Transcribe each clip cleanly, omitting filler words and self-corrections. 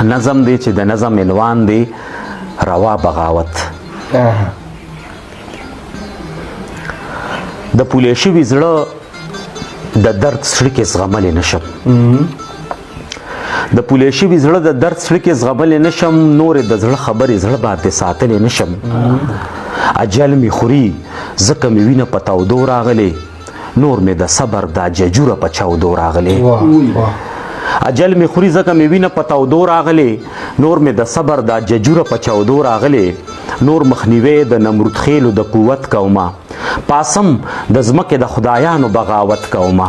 نظم دی چې د نظم عنوان دی روا بغاوت. د پولې شوي زړه د درد څړیکې زغملی نشم، د پولې شوي زړه د درد څړیکې زغملی نشم، نورې د زړه خبرې زړه باندې ساتلی نشم. اجل مې خوري ځکه مې وینه په تودو راغلې، نور مې د صبر دا ججوره په چاودو راغلې. اجل مې خوري ځکه مې وینه په تودو راغلې، نور مې د صبر دا ججوره په چاودو راغلې. نور مخنیوی د نمرود خېلو د قوت کومه، پاسم د ځمکې د خدایانو بغاوت کومه.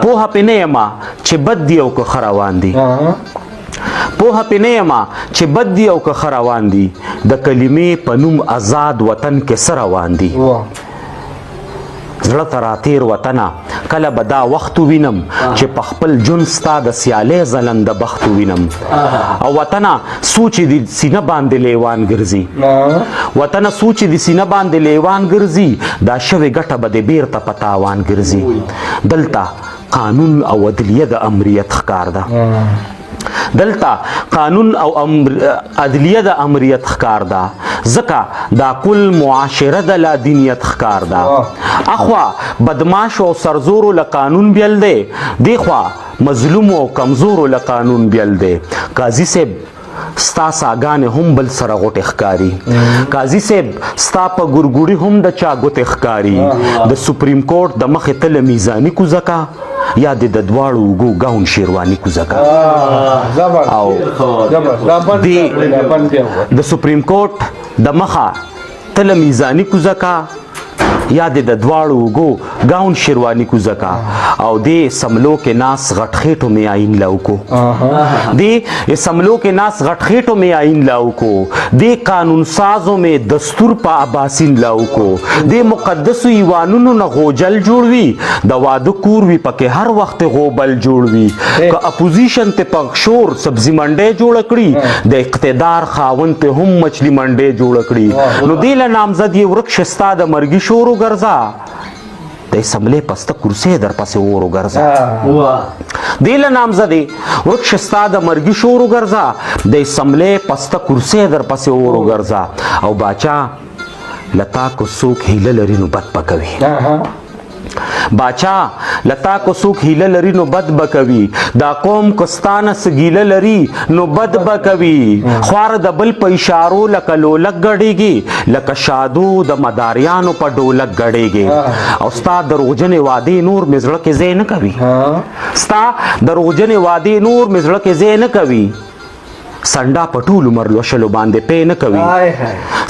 پوهه پې نه یمه چې بد دي او که ښه روان دي، پوهه پې نه یمه چې بد دي او که ښه روان دي، د کلمې په نوم ازاد وطن کې څه روان دي. زړه ته راتیر وطنه کله به دا وخت ووینم چې په خپل ژوند ستا د سیالۍ ځلنده بخت ووینم. او وطنه سوچ دې سینه باندې لیوان ګرځي، وطنه سوچ دې سینه باندې لیوان ګرځي، دا شوې ګټه به دې بیرته په تاوان ګرځي. دلته قانون او عدلیه د امریت ښکار ده، دلته قانون او عدلیه د امریت ښکار ده، ځکه دا کل معاشره د لادینیت ښکار ده. اخوا بدماش او سرزورو له قانون بیل دی، دیخوا مظلوم او کمزورو له قانون بیل دی. قاضي صاحب ستا ساګانې هم بل سره غوټې ښکاري، قاضي صاحب ستا په ګورګوړي هم د چا ګوتې ښکاري. د سپریم کورټ د مخې ته له میزاني کوزه کا، یا د دواړو اوږو ګاون شیرواني کوزه کا. او د سپریم کورټ د مخه ته له میزاني کوزه کا، یا د دواړو اوږو ګاون شیرواني کوزه کا. او دې سملو کې ناس غټ خېټو مې آئین لاو کو، دې سملو کې ناس غټ خېټو مې آئین لاو کو، دې قانون سازو مې دستور په اباسین لاو کو، دې مقدسو ایوانونو نه غوجل جوړ وي، د واده کور وي پکې هر وخت غوبل جوړ وي. که اپوزیشن ته په شور سبزي منډۍ جوړه کړي، د اقتدار خاوند ته هم مچلي منډۍ جوړه کړي. نو دې له نامزد یې ورک شه ستا د مرګي شور وګرځه، د اسمبلۍ پسته کرسۍ در پسې اور وګرځه. دې له نامزدې ورک شه ستا د مرګي شور وګرځه، د اسمبلۍ پسته کرسۍ در پسې اور وګرځه. او باچا له تا که څوک هیله لري نو بد به کوي، باچا له تا که څوک هیله لري نو بد به کوي، دا قوم که ستا نه څه ګیله لري نو بد به کوي. خواره د بل په اشارو لکه لولک ګډېږي، لکه شادو د مداریانو په ډولک ګډېږي. او ستا دروغجنې وعدې نور مې زړه کې ځای نه کوي، ستا دروغجنې وعدې نور مې زړه کې ځای نه کوي، سنډا په ټول عمر لوشلو باندې پې نه کوي.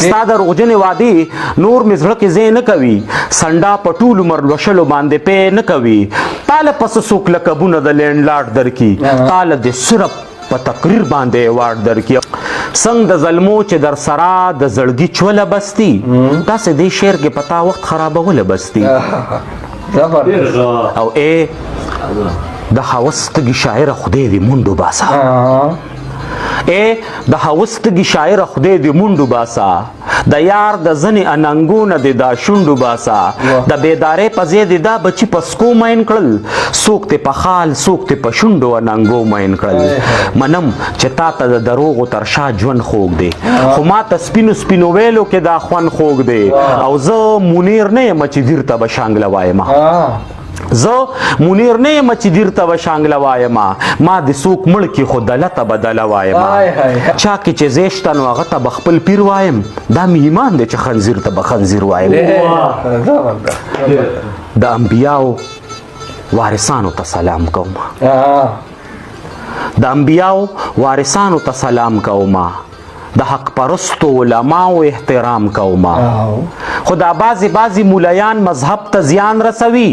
ستا دروغجنې وعدې نور مې زړه کې ځای نه کوي، سنډا په ټول عمر لوشلو باندې پې نه کوي. تاله پس څوک لقبونه د لینډلارډ درکي، تاله د صرف په تقریر باندې ایوارډ درکي. څنګه د زلمو چې در سره د زړګي چوله بستي، تاسې دې شعر کې په تا وخت خرابوله بستي. او ای د هوس تږي شاعره خدای دې مونډو باسه، اے د هوس تږي شاعره خدای دې مونډو باسه، د یار د ځنې اننګو نه دې دا شونډو باسه، د بیدارۍ په ځای دې دا بچي په سکو مین کړل، څوک دې په خال څوک دې په شونډو اننګو مین کړل. منم چې تا ته د دروغو تر شا ژوند خوږ دی، خو ما ته سپینو سپینو ویلو کې دا خوند خوږ دی. او زه منیر نه یم چې دیر ته به شانګله وایم، زه منیر نه یم چې دیر ته به شانګله وایم، ما د څوک مړ کړي خو دله ته به دله وایم. چا کې چې زه شته نو هغه ته به خپل پیر وایم، دا مې ایمان دی چې خنزیر ته به خنزیر وایم. د انبیاو وارثانو ته سلام کوم، د انبیاو وارثانو ته سلام کوم، د حق پرستو علماو احترام کوم. خو دا بعضې بعضې مولایان مذهب ته زیان رسوي،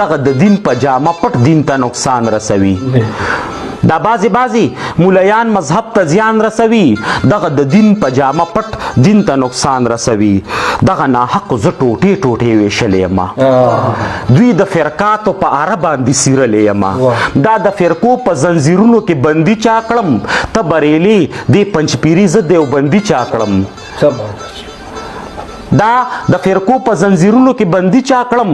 دغه د دین په جامه پټ دین ته نقصان رسوي. دا بعضې بعضې مولایان مذهب ته زیان رسوي، دغه د دین په جامه پټ دین ته نقصان رسوي. دغه ناحق زه ټوټې ټوټې ویشلی یم، دوی د فرقاتو په اره باندې سیرلی یم، دا د فرقو په زنځیرونو کې بندي چا کړم، ته بریلي دې پنجپیري زه دیوبندي چا کړم، دا د فرقو په زنځیرونو کې بندي چا کړم،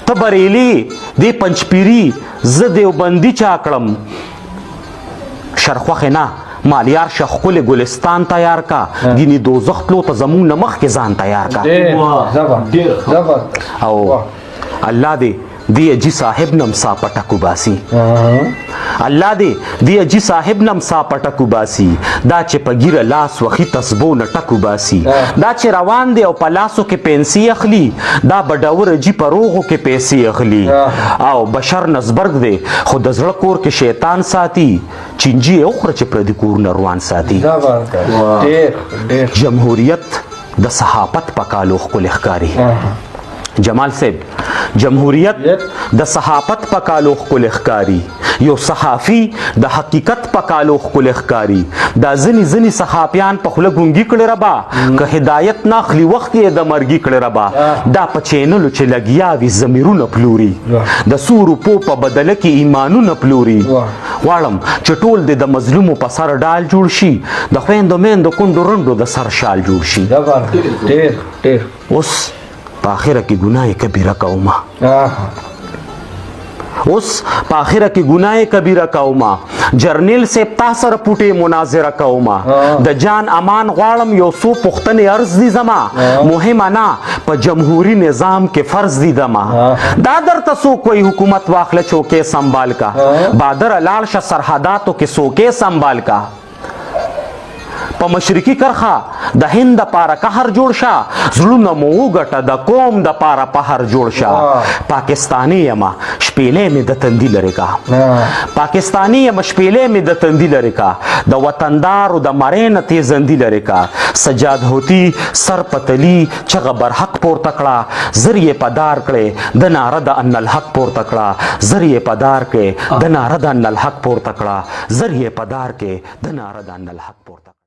ته بریلي دې پنجپیري زه دیوبندي چا کړم. شرخوښې نه مالیار شه، ښکلی ګلستان تیار کا، ګینې دوزخ تلو ته زمونږ نه مخکې ځان تیار کا. او الله دې دی اجي صاحب نم سا پټکو باسي، الله دې دی اجي صاحب نم سا پټکو باسي، دا چې په ګیره لاس وخی تسبو نه ټکو باسي، دا چې روان دی او په لاسو کې پنسي اخلي، دا بډور اجي په روغو کې پیسې اخلي. او بشر نزبرګ دی خو د زړه کور کې شیطان ساتي، چینجی یې وخوره چې پردي کورونه روان ساتي. جمهوریت د صحافت په کالو ښکلی ښکاري. جمال صاحب، جمهوریت د صحافت په کالو ښکلی ښکاري، یو صحافي د حقیقت په کالو ښکلی ښکاري. دا ځینې ځینې صحافیان په خوله ګونګي کړي ربا، که هدایت نه اخلي وخت یې د مرګي کړي ربا. دا په چینلو چې لګیا وي ضمیرونه پلوري، د څو روپو په بدله کې ایمانونه پلوري. غواړم چې ټول دې د مظلومو په سر ډال جوړ شي، د خویندو میندو کونډو رنډو د سر شال جوړ شي. اوس په آخره کې ګناه کبیره کومه، اوس په آخره کې ګناه کبیره کومه، جرنیل صاحب تا سره پوټې مناظره کومه. د جان امان غواړم یو څو پوښتنې عرض دي زما، مهمه نه په جمهوري نظام کې فرض دي زما. دا درته څوک وایي حکومت واخله چوکې سنبال کا، بادر لاړ شه سرحداتو کې څوکې سنبال کا. په مشرقي کرښه د هند د پاره قهر جوړ شه، زړونه مو وګټه د قوم د پاره پهر جوړ شه. پاکستانی یم شپېلې مې د تندي لرې کا، پاکستانی یم شپېلې مې د تندي لرې کا، د وطندارو د مرۍ نه تیزندي لرې کا. سجاد هوتی سر پتلی چغه برحق پورته کړه، زر یې په دار کړې د ناره د ان الحق پورته کړه، زر یې په دار کړې د ناره د ان الحق پورته کړه، زر یې په دار کړې د ناره د ان الحق پورته.